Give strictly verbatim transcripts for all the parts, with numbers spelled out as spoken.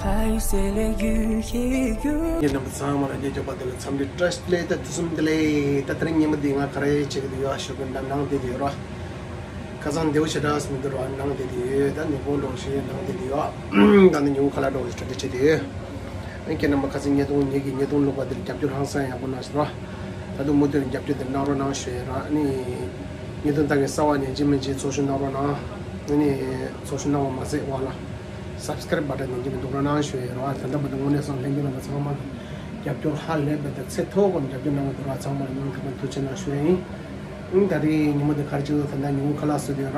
རྣམ་པ་ཚང་མ་ལ་རྒྱལ་ཁྱབ་པ་དེ་ལ་འཚམས་འདྲི་བཀྲ་ཤིས་བདེ་ལེགས་དང་ཐུགས་བསམ་བདེ་ལེགས། ད་དེ་རིང་ཉིན་མོ་འདི་ང་ག་རེ་བྱེད་ཀྱི་འདུག་ཡོད་ཞུ་གི་འདྲ་ནང་བསྡད་ཀྱི་ཡོད་ར། ཁ་སང་བདེ་པོ་ཞེ་དྲག་མི་འདུག་ར་ནང་བསྡད་ཀྱི་ཡོད། ད་ཉིན་གུང་འགྲོ་བཞིན་ནང་བསྡད་ཀྱི་ཡོད། ད་ནི་ཉིན་གུང་ཁ་ལག་འགྲོ་བཞིན་གྲ་སྒྲིག་བྱེད་ཀྱི་ཡོད། ཁྱེད་རྣམ་པ་ཁ་སང་བརྙན་ཐུང་ངེད་ཀྱི་བརྙན་ཐུང་བླུགས་པ་དེར་རྒྱབ་སྐྱོར་ཧང་སང་ཡག་པོ་གནང་ཞིག་ར། ད་དུང་མུ་མཐུད་རྒྱབ་སྐྱོར་དེ་གནང་རོགས་གནང་ཞུ་ཡ་ར། ཨ་ནི་བརྙན་ཐུང་ལྟ་མཁན་གསར་པ་ཉན་གྱི་མིན་གྱི་ཚོགས་ཞུགས་གནང་རོགས་གནང་། ཨ་ནི་ཚོགས་ཞུགས་གནང་བ་མ་ཟད་འོག་ལ་སབ་སི་ཀ་རེབ་བ་ཊན་ཉན་གྱི་མི་འདུག་རོགས་གནང་ཞུ་ཡ་ར། ད་ལྟ་བར་དུ་དངོས་གནས་སང་ལྷན་རྒྱས་རྣམ་པ་ཚང་མ་གི་རྒྱབ་སྐྱོར་ཧ་ལས་པའི་ད་ཚད་མཐོ་པོ་རྒྱབ་སྐྱོར་གནང་གི་འདུག་ར། ཚང་མ་ལ་སྙིང་ཐག་པ་ཐུགས་རྗེ་གནང་ཞུ་ཡ་ཡིན། ཨང་ད་རེས་ཉིན་མོ་འདི་ག་རེ་བྱེད་ཀྱི་འདུག་ད་ལྟ་ཉིན་གུང་ཁ་ལག་བཟོས་དུས་ར།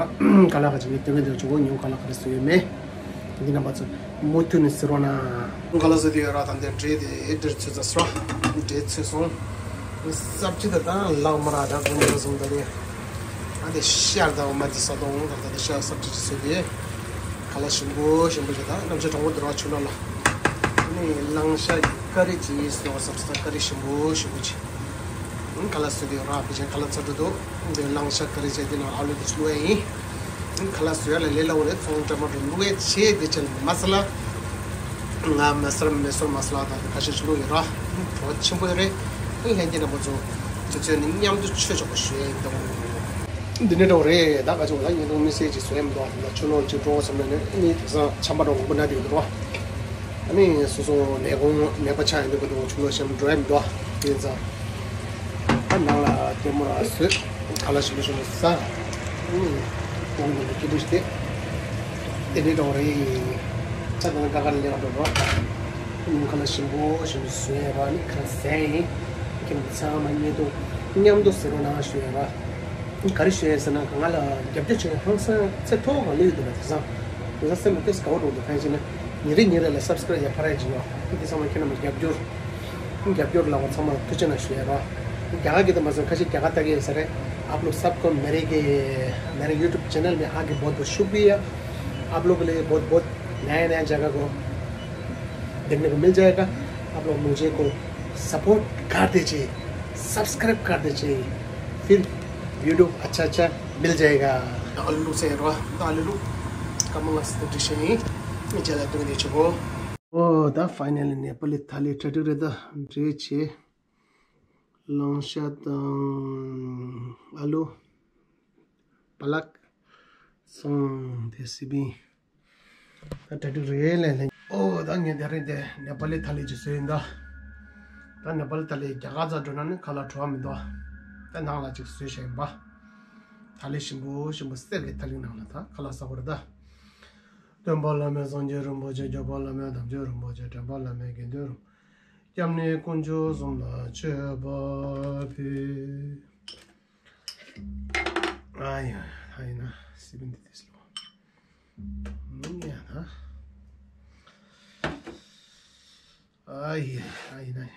ཁ་ལག་ག་ཅིག་ལས་སྟོན་གྱི་འདུག་ཅུ་གོ་ཉིན་གུང་ཁ་ལག་ག་རེ་བཟོས་ཡོད་མེད། འདི་རྣམ་པ་ཚོ་མུ་མཐུད་ནས་གཟིགས་རོགས་གནང་། ཁ་ལག་བཟོས་དུས་ཡོད་ར། ད་འདིར་འབྲས་དེ་འདིར་ཚོད་ཙམ་སོ། འབྲས་ཚོད་སོང་། སབ་ཅི་ད་ད་ལག་མ་ར་ད་རུམ་ར་བཟུང་ད་རེད། ཨ་འདི་ཤར་ད་འོ་མ་འདི་ས་དོང་ད་ད་ཤར་སབ་ཅི་ཅི་བཟོས་དེ། ཁ་ལག་ཞིམ་པོ་ཞིམ་པོ་ཞིག་ད་རྣམ་ཅོ་གྲང་པོ་འདི་ར་ཆུ་ནང་ལ། ནི་གླང་ཤ་ཀ་རི་ཅི་སོ་སབ་ཅི་ད་ཀ་རི་ཞིམ་པོ་ཞིམ་པོ་ཅི། ཁ་ལག་བཟོས་དུས་ར་ཕལ་ཆེར་ཁ་ལག་ཚར་འགྲོ་འདུག་འདི་གླང་ཤ་ཀ་རི་བྱས་དེ་ནང་ཨ་ལུ་དེ་ཚོ་བླུགས་ཡ་ཡིན། ཁ་ལག་བཟོ་ཡ་ལ་ལས་སླ་པོ་རེད། ཚོང་ཊ་མ་ཊོ་བླུགས་ཡ་བྱས་དེ་ཆེད་མ་ས་ལ། ང་མ་སར་མེ་སོར་མ་ས་ལ་དང་དེ་ཁ་ཤས་ཅིག་བླུགས་ཡོད་ར། བྲོ་བ་ཆེན་པོ་ཡོད་རེད། ལྷན་རྒྱས་རྣམ་པ་ཚོ་དུས་ཚོད་ནི་མཉམ་དུ་ཆོས་ཆོག་པ་ཞུ་ཡ་ཡིན་དང་། འདི་ནས་འགྲོ་རེད། ད་ག་ཅིག་ལ་ཉིན་གུང་མི་སེར་ཅིག་བཟོ་ཡ་མི་འདུག་ད་ཆུ་ནོར་ཅིག་འགྲོ་བསམ་ན་ནི་ནི་དེང་སང་ཆམ་པ་འགྲོ་དགོངས་པ་ན་དེ་ཡོད་ར། ཨ་ནི་སོ་སོ་ནད་གོང་ནད་པ་ཆགས་ཡོད་འདུག་གི་འདུག་ཆུ་ལོག་ཞིམ་འགྲོ་ཡ་མི་འདུག་དེ་ཡིན་ཙང་། ཨ་ནང་ལ་ལྟད་མོ་ར་བཟོས། ཁ་ལག་ཞིམ་པོ་ཞིམ་པོ་ཟ། ཨུམ། ཁོང་གཉིས་ལ་སྐྱིད་སྡུག་ཞིག་སྟེར། དེ་འདྲའི་འགྲོ་རེད། ས་དང་ཀ་ཁ་ལ་ལེགས་འགྲོ་རོགས། ཨུམ། ཁ་ལག་ཞིམ་པོ་ཞིམ་པོ་བཟོས་ར་ནི་ཁ་ཟས་ཡིན། ཁྱེད་རྣམས་ཚང་མ་མཉམ་དུ་མཉམ་དུ་ཟེར་རོགས་གནང་ཞུ་ཡ་ར། ག་རེ་ཞུ་ཡ་ཟེར་ན་ང་ལ་རྒྱབ་སྐྱོར་བྱེད་མཁན་ཧང་སང་ཚད་མཐོ་བོ་གང་སླེབས་ཡོད་འདུག་ལ། དེང་སང་དེང་སང་སེམས་ལ་ཏོག་ཙམ་དགའ་བོ་འགྲོ་འདུག་གང་ཡིན་ཟེར་ན་ཉིན་རེ་ཉིན་རེ་ལ་སབ་སི་ཀ་རེབ་ཡ་ཕར་ཡ་བྱེད་ཡོད། དེ་ཚང་མ་ཁྱེད་རྣམས་རྒྱབ་སྐྱོར། རྒྱབ་སྐྱོར་གནང་བ་ཚང་མ་ལ་ཐུགས་རྗེ་གནང་ཞུ་ཡ་ར། རྒྱ་གར་གྱི་དེ་མ་ཟད་ཁ་ཤས་རྒྱ་གར་ལྟ་གི་ཡོད་ས་རེད། आप लोग सबको मेरे के मेरे YouTube चैनल में आके बहुत बहुत शुक्रिया। आप लोग के लिए बहुत बहुत नया नया जगह को देखने को मिल जाएगा। आप लोग मुझे को सपोर्ट कर दीजिए, सब्सक्राइब कर दीजिए, फिर वीडियो अच्छा अच्छा मिल जाएगा। ཨ་ལུ་ཟེར་རོ། ཨ་ལུ་ཀ་མ་ང་སི་ཏུ་ཤེ་ནི་ཅ་ལ་ཏུ་ནི་ཆུ་གོ། ཨོ་ད་ཕའི་ནལ་ནེ་པ་ལི་ཐ་ལི་གྲ་སྒྲིག་རེད། ད་འབྲས་བྱས། གླང་ཤ་དང་ཨ་ལུ། པ་ལག་སོང་། དེ་སི་པིན། ད་གྲ་སྒྲིག་རེད་ལས་ལས། ཨོ་ད་ངས་དེ་རིང་དེ་ནེ་པ་ལི་ཐ་ལི་ཅིག་བཟོས་ཡིན་ད། ད་ནེ་པ་ལི་ཐ་ལི་རྒྱ་གར་ཚ་འགྲོ་ན་ནི་ཁ་ལག་བྲོ་བ་མི་འདུག་ད་ནང་ལ་ཅིག་བཟོས་བཞག་ཡིན་པ། ཐ་ལི་ཞིམ་པོ་ཞིམ་པོ་གསེར་གྱི་ཐ་ལི་ནང་ལ་ད་ཁ་ལག་ཟ་དགོས་རེད་ད། སྟོན་པ་བླ་མེད་སངས་རྒྱས་རིན་པོ་ཆེ། མགྱོགས་པ་བླ་མེད་དམ་ཆོས་རིན་པོ་ཆེ། འདྲེན་པ་བླ་མེད་དགེ་འདུན་རིན་པོ་ཆེ། སྐྱབས་གནས་དཀོན་མཆོག་གསུམ་ལ་མཆོད་པ་ཕུལ། ཨ་ཡ། ད་ཡིན་ན་སི་པིན་འདི་དེ་སློ། ཡ་ད། ཨ་ཡ། ད་ཡིན་ན་ཡ།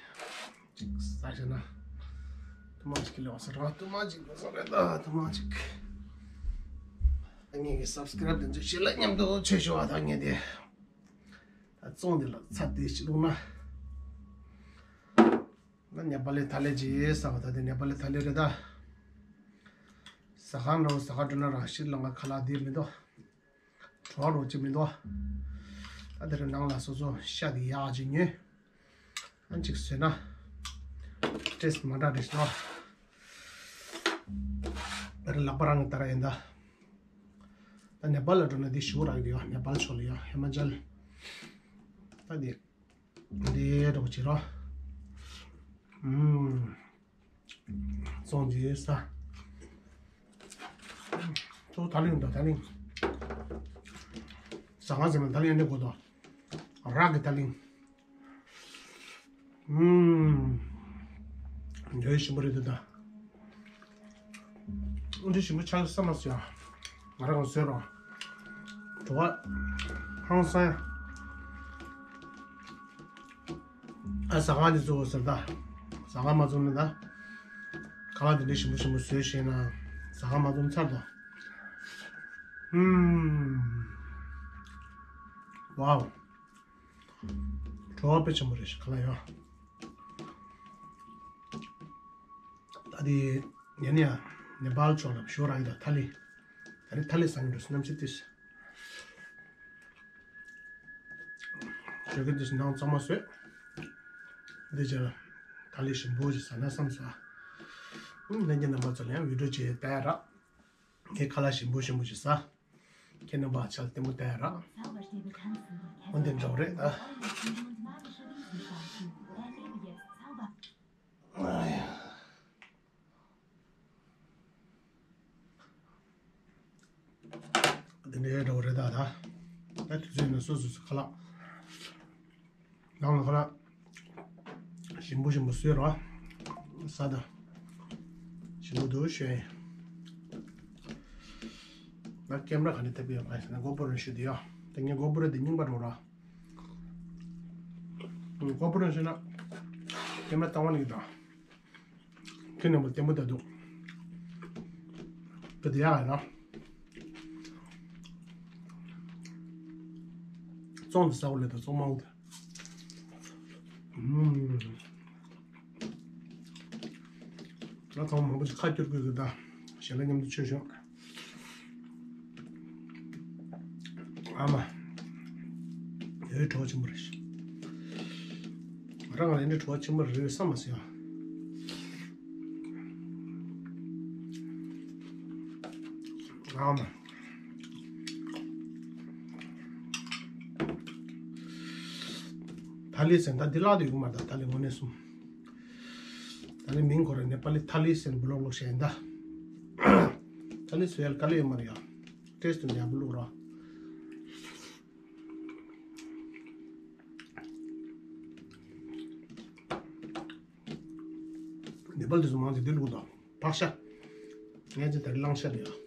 ཅིག་ཟ་བྱས་ན། ཐུ་མ་ཅིག་ལོ་ཟ་ར། ཐུ་མ་ཅིག་ལོ་ཟ་རེད་ད། ཐུ་མ་ཅིག་ངེད་ཀྱི་སབ་སི་ཀ་རེབ་དེ་ཚོ་ཞིག་ལ་མཉམ་དུ་ཆེ་ཤོས་ཨ་ད་ངེད་དེ། ད་བཙོང་དེ་ལ་ཚ་དེ་ཞིག་ལུག་ན། ང་ནེ་པ་ལི་ཐ་ལི་ཅིག་ཟ་བ་ད་དེ་ནེ་པ་ལི་ཐ་ལི་རེད་ད། ཟ་ཁང་འགྲོ་ཟ་ཁང་འགྲོ་ན་རང་ཤི་ལ་ང་ཁ་ལག་དེ་མི་འདུག་གྲོགས་རོགས་ཅིག་མི་འདུག་ད་དེ་རུ་ནང་ལ་སོ་སོ་ཤ་དེ་ཡག་ཅིག་ཉོས། ཨ་ཅིག་བཟོས་ན། ཏེས་མ་འདྲ་རེད་ཤག་ད་རེ་ལག་པ་རང་གི་ད་ར་ཡིན་ད། ད་ནེ་པཱལ་ལ་འགྲོ་ན་འདི་ཞུ་རག་གི་ཡོད། ནེ་པཱལ་ཕྱོགས་ལ་ཡོད། ཧི་མ་ཅལ། ད་འདི། འདི་འགྲོ་གི་བྱེད་རོགས། ཨུམ། བཙོང་རྗེས་ས། ཚོ་ད་ལིང་དང་ད་ལིང་། ཟ་ཁང་ཟེར་ན་ད་ལིང་ཨ་ནི་དགོས་དོ། རག་གི་ད་ལིང་། ཨུམ། འདི་ཞིམ་པོ་རེད་འདུག་ད། འདི་ཞིམ་པོ་ཆགས་ས་མ་ཟོས་ཨ། ང་རང་གང་བཟོས་རོགས། བྲོ་བ། ཧང་སང་། ཨ་ཟ་ཁང་འདི་བཙུགས་ཟེར་ད། ཟ་ཁང་མ་བཙུགས་ན་ད། ཁ་ལག་འདི་འདྲའི་ཞིམ་པོ་ཞིམ་པོ་བཟོས་ཤེས་ན། ཟ་ཁང་མ་བཙུགས་ཚར་ད། ཧུམ། ཝའོ། བྲོ་བ་དཔེ་ཆེན་པོ་རེད་ཤག་ཁ་ལག་ཡོད། ད་དེ་ཡན་ཡ་ནེ་པཱལ་ཕྱོགས་ལ་ཞོར་ར་ཡོད་ད་ཐ་ལི། ད་རེས་ཐ་ལི་སང་གི་འགྲོ་སེམས་ཤིག་ཏིས། ཇོ་ཀི་དེ་ནང་གཙང་མ་བཟོས། འདི་ཅག་ལ་ད་ལས་ཞིམ་པོ་ཞིག་ཟ་ན་བསམ་སོང་། ཨུམ། ལྷན་རྒྱས་རྣམ་པ་ཚོ་ལ་ཡང་བི་ཌིའོ་བྱས་བལྟས་ར། ངས་ཁ་ལག་ཞིམ་པོ་ཞིམ་པོ་ཞིག་ཟ། ཁྱེད་རྣམ་པ་ཆ་ལ་ལྟད་མོ་བལྟས་ར། འོན་ཏེ་འགྲོ་རེད་ད། ཨ་ཡ། འདི་འདྲའི་འདྲ་བོ་རེད་ད་ད། ད་དུས་ཚོད་ཡིན་ན་སོ་སོ་སོ་ཁ་ལག་ནང་ལ་ཁ་ལག་ཞིམ་པོ་ཞིམ་པོ་བཟོས་རོགས། ས་ད་ཞིམ་པོ་འདུག་ཞུ་ཡིན། ང་ཀེམ་ར་ག་ནས་ཐེབས་ཡོད་མ་ཡིན་ན་གོ་པོ་རོ་ཞུ་དེ་ཡོད། དེ་ངས་གོ་པོ་རོ་དེ་རྙིང་པ་འགྲོ་ར། གོ་པོ་རོ་ཞུ་ན་ཀེམ་ར་བཏང་བ་ནི་གི་དང་། ཁྱོད་རྣམ་པ་ལྟད་མོ་ལྟ་འདུག་ད་དེ་ཡག་ཡིན་ན། བཙོང་དེ་ཟ་བ་ལས་ད་བཙོང་མང་དེ། ཨུམ། ང་ཚང་མ་མང་པོ་ཞིག་ཁ་སྐྱུར་དགོས་ཀྱི་ད། ཞལ་ལག་མཉམ་དུ་མཆོད་བྱུང་། ཨ་མ། ཡོད་གྲོགས་ཆེན་པོ་རེད། ང་རང་ང་ལ་འདི་གྲོགས་ཆེན་པོ་རེད་བསམ་མ་སོང་ཡང་། ཨ་མ། ཐ་ལི་ཟེར་ད་འདི་བརླག་དུ་ཡོད་མ་རེད་ད། ཐ་ལི་དངོས་གནས་གསུམ། ད་ནི་མིང་ཁོ་ར་ནེ་པ་ལི་ཐ་ལི་སེན་བུ་ལོག་ལོག་བཤད་ཡིན་ད། ཐ་ལི་སུ་ཡལ་དཀའ་ལས་ཡོད་མ་རེད་ཡ། ཏེས་ཏུ་ནེ་བུ་ལོག་ར། ནེ་པ་ལི་དུ་སུ་མང་ཆེ་དེ་ལུག་དང་ཕག་ཤ། ངས་ཅི་ད་རི་གླང་ཤ་རེད་ཡ།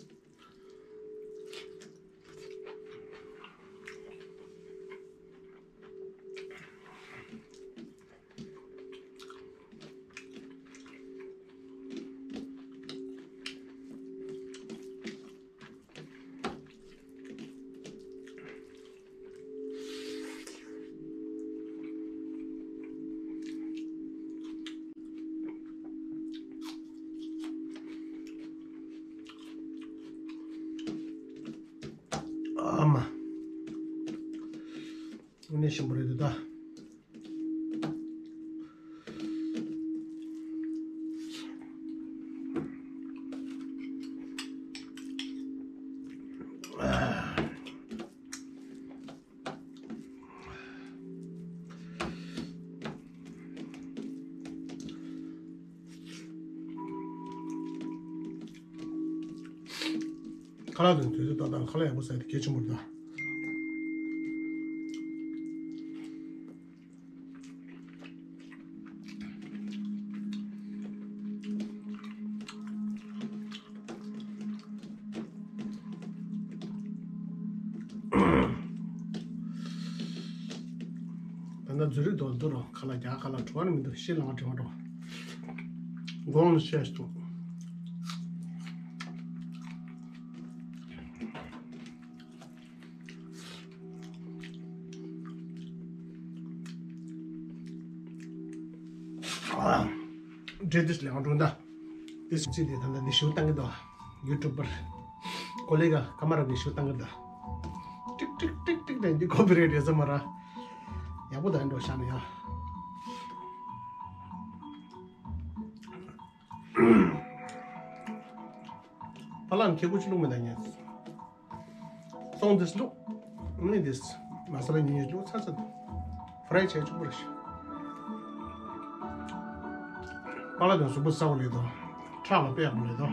ཨ་མ། དངོས་གནས་ཞིམ་པོ་རེད་འདུག་ད། ཁ་ལག་དང་དུས་ཚོད་ཏག་ཏག་ཁ་ལག་ཡག་པོ་ཟ་ཡ་དེ་གལ་ཆེན་པོ་རེད་ད། ད་ལྟ་འཛུལ་རིགས་དོ་འདུག་རོ། ཁ་ལག་རྒྱག་ཁ་ལག་བྲོ་བ་ནི་མི་འདུག་ཤི་ལང་བྲོ་བ་འགྲོ། དགོང་ནི་ཤེས་འདུག་འདྲེ་དུས་ལས་འགྲོ་ད། དེ་སུ་ཚིག་དེ་ད་ལྟ་འདི་ཞུ་བཏང་གི་འདུག་ཡུ་ཊུབ་པར་ཀོ་ལེ་ག་ཀ་མ་ར་གི་ཞུ་བཏང་གི་འདུག་ཀྲིག་ཀྲིག་ཀྲིག་ཀྲིག་དེ་འདི་ཀོ་པི་རེ་ཊི་ཡོད་ས་མ་ར། ཡག་པོ་ད་འགྲོ་ཤག་ནི་ཡ། པ་ལག་ཁེ་གུ་ཅི་ལུག་མེད་ད་ཉན། སོང་དེ་ལུག་ནི་དེ་མ་ས་ལ་ཉིན་ལུག་ཚ་ཚ་ཕ་རའི་བྱས་ཆོག་པ་རེད་ཤག་པ་ལག་དང་གཟུགས་པོ་གསར་པ་ལས་དོ། ཁྲག་ལ་དཔེ་ཡག་པོ་ལས་དོ།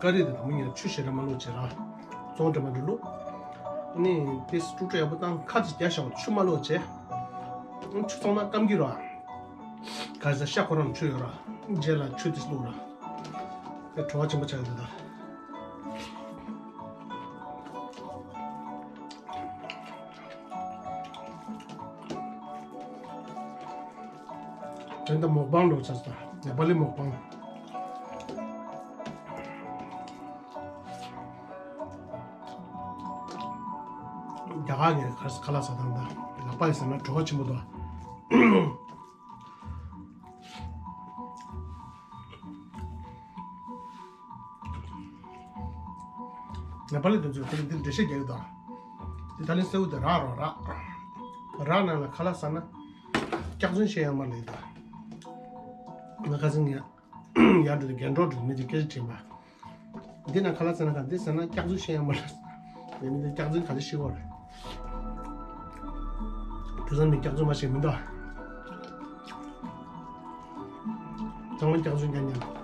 ཀ་རི་དེ་དང་པོ་ཉིད་ལ་ཆུ་ཞེ་དྲག་མ་བླུགས་བྱས་ར། བཙོང་དྲི་མ་དེ་བླུགས། ཨ་ནི་དེ་དཀྲུག་དཀྲུག་ཡག་པོ་བཏང་། ཁ་ཅིག་རྒྱག་བཞག་པ། ཆུ་མ་བླུགས་བྱས། ཨ་ནི་ཆུ་ཚང་མ་སྐམ་གྱི་ར། ག་ས་ཤ་ཁོ་རང་ཆུ་ཡོད་ར། རྗེས་ལ་ཆུ་དེ་བླུགས་ར། དེ་བྲོ་བ་ཆེན་པོ་ཆགས་ཀྱི་འདུག་ད། དེ་འདྲ་མོག་པང་འགྲོ་ཚར་སོང་། ནེ་པ་ལི་མོག་པང་། རྒྱ་གར་ནས་ཁ་ཁ་ལག་ཟ་སྟངས་དང་། ནེ་པ་ལི་ཟ་ན་བྲོ་བ་ཆེན་པོ་འདུག་ནེ་པ་ལི་དེ་ཚོས་དེ་འདི་འགྲེལ་བཤད་རྒྱག་གི་འདུག་དེ་ད་ལན་སེའུ་དེ་རག་རོ་རག་རག་ནང་ལ་ཁ་ལག་ཟ་ན་སྐྱག་རྫུན་བཤད་ཡ་མ་ལས་འདུག་ང་ཁ་སང་ཡ་ཡར་འགྲོ་དུས་རྒན་གྲོགས་འགྲོ་དུས་མི་དེ་སྐད་ཆ་དྲིས་པ། འདི་ན་ཁ་ལག་ཟ་ན་ག་འདི་ཟ་ན་སྐྱག་རྫུན་བཤད་ཡ་མ་ལས། ངས་མི་འདི་སྐྱག་རྫུན་ག་འདྲ་བཤད་དགོས་རེད། དེང་སང་མི་སྐྱག་རྫུན་མ་བཤད་མི་འདུག་ཚང་མ་སྐྱག་རྫུན་རྐྱང་རྐྱང་།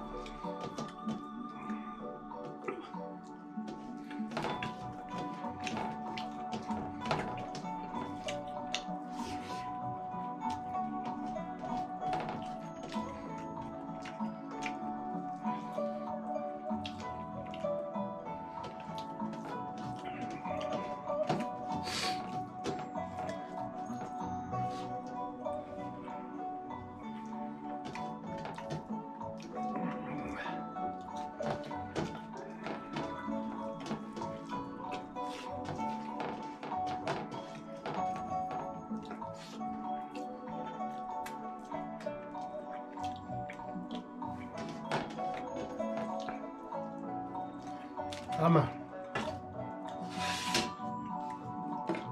ཨ་མ།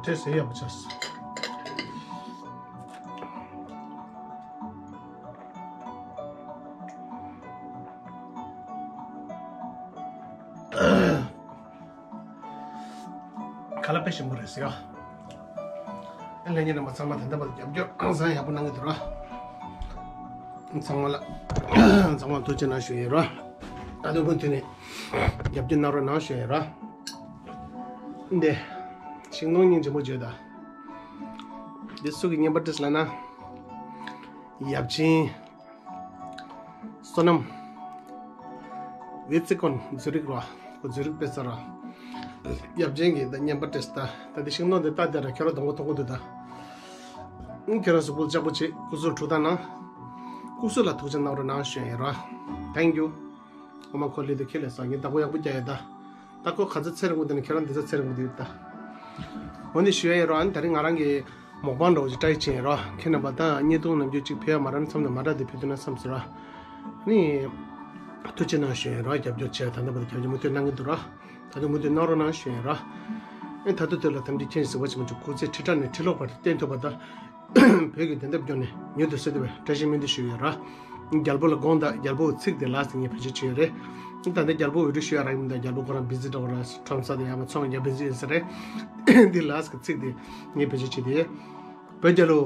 དེ་ཟེར་ཡག་པོ་བྱས། ཁ་ལག་དཔེ་ཞིམ་པོ་རེད་ཟེར་ཡ། ཨ་ལས་ཉིན་རྣམ་པ་ཚང་མ་ད་ལྟ་བར་རྒྱབ་སྐྱོར་ཧང་སང་ཡག་པོ་གནང་གི་འདུག་ར། ཚང་མ་ལ་ཚང་མ་ཐུགས་རྗེ་གནང་ཞུ་ཡིན་ར། ད་དུང་མུ་མཐུད་ནས་རྒྱབ་སྐྱོར་གནང་རོགས་གནང་ཞུ་ཡིན་ར། འདི་ཤིང་སྡོང་སྙིང་རྗེ་མོ་བརྗོད་ད། འདི་སུ་གི་བརྙན་པར་བྲིས་ལབ་ན། ཡབ་ཆེན། བསོད་ནམས། ཝེ་ཙི་ཀོན་ཛུ་རིག་ར། ཁོ་ཛུ་རིག་དཔེ་ཚ་ར། ཡབ་ཆེན་གྱིས་ད་བརྙན་པར་བྲིས་ད། ད་དེ་ཤིང་སྡོང་དེ་ལྟ་དེ་ར་ཁྱོད་ར་སྡོང་པོ་མཐོང་གི་འདུག་ད། ཨང་། ཁྱོད་ར་གཟུགས་པོ་ལྕགས་པོ་བྱེད། སྐུ་གཟུགས་དྲུག་དང་ན། སྐུ་གཟུགས་ལ་ཐུགས་རྗེ་གནང་རོགས་གནང་ཞུ་ཡིན་ར། Thank you། ཨོ་མ་ཁོ་ལི་དུ་ཁེ་ལས་སོ་ངས་བདག་པོ་ཡག་པོ་རྒྱག་ཡོད་ད། ད་ཁོ་ག་ཚོད་ཚེ་རིང་པོ་དེ་ནས་ཁྱེད་རང་འདི་ཚོ་ཚེ་རིང་པོ་དེ་ཡོད་ད། འོ་ནི་ཞུ་ཡ་ཡིན་རོགས། ཨ་ནི་ད་རིང་ང་རང་གི་མོག་པང་འདྲ་བོ་ཅིག་ཊའི་བྱས་ཡིན་རོགས། ཁྱེད་རྣམ་པ་ད་བརྙན་ཐུང་ནམ་རྒྱུན་གཅིག་ཕེབས་ཡ་མ་རན་མཚམས་ནས་མ་འདྲ་དེ་ཕེབས་ཐུབ་ན་བསམ་སོང་ར། ཨ་ནི་ཐུགས་རྗེ་གནང་ཞུ་ཡ་ཡིན་རོགས། རྒྱབ་སྐྱོར་བྱས་ད་ལྟ་བར་རྒྱབ་སྐྱོར་མུ་མཐུད་གནང་གི་འདུག་ར། ད་དུང་མུ་མཐུད་གནང་རོགས་གནང་ཞུ་ཡ་ཡིན་རོགས། ཨ་ནི་ད་དུང་དེ་ལ་དམ་ཚིག་མཁྱེན་གཟིགས་པ་ཆེན་པོ་མཆོག་སྐུ་ཚེ་ཁྲི་ཕྲག་ནས་ཁྲི་ལོ་བར་དུ་བརྟན་ཐུབ་པ་དང་། བོད་ཀྱི་བདེན་མཐའ་སྐྱོང་ནས་མྱུར་དུ་གསོན་ཐུབ་པའི་བཀྲ་ཤིས་སྨོན་འདུན་ཞུ་ཡོད་ར། རྒྱལ་པོ་ལ་དགོངས་དག་རྒྱལ་པོ་ཚིག་དེ་ལ་ཟེར་ངས་བེད་སྤྱོད་བྱས་ཡོད་རེད། ད་ལྟ་རྒྱལ་པོ་འོས་སྒྲུབ་ཞུ་ཡ་རག་གི་མི་འདུག་རྒྱལ་པོ་ཁོ་རང་བི་ཟི་འདྲ་བོ་ར་ཁྲོམ་ས་དང་ཡང་མ་ཚོང་རྒྱག་བི་ཟི་ཡིན་ས་རེད། འདི་ལ་ཟེར་ཚིག་དེ་ངས་བེད་སྤྱོད་བྱས་ཏེ། བོད་རྒྱལ་ལོ།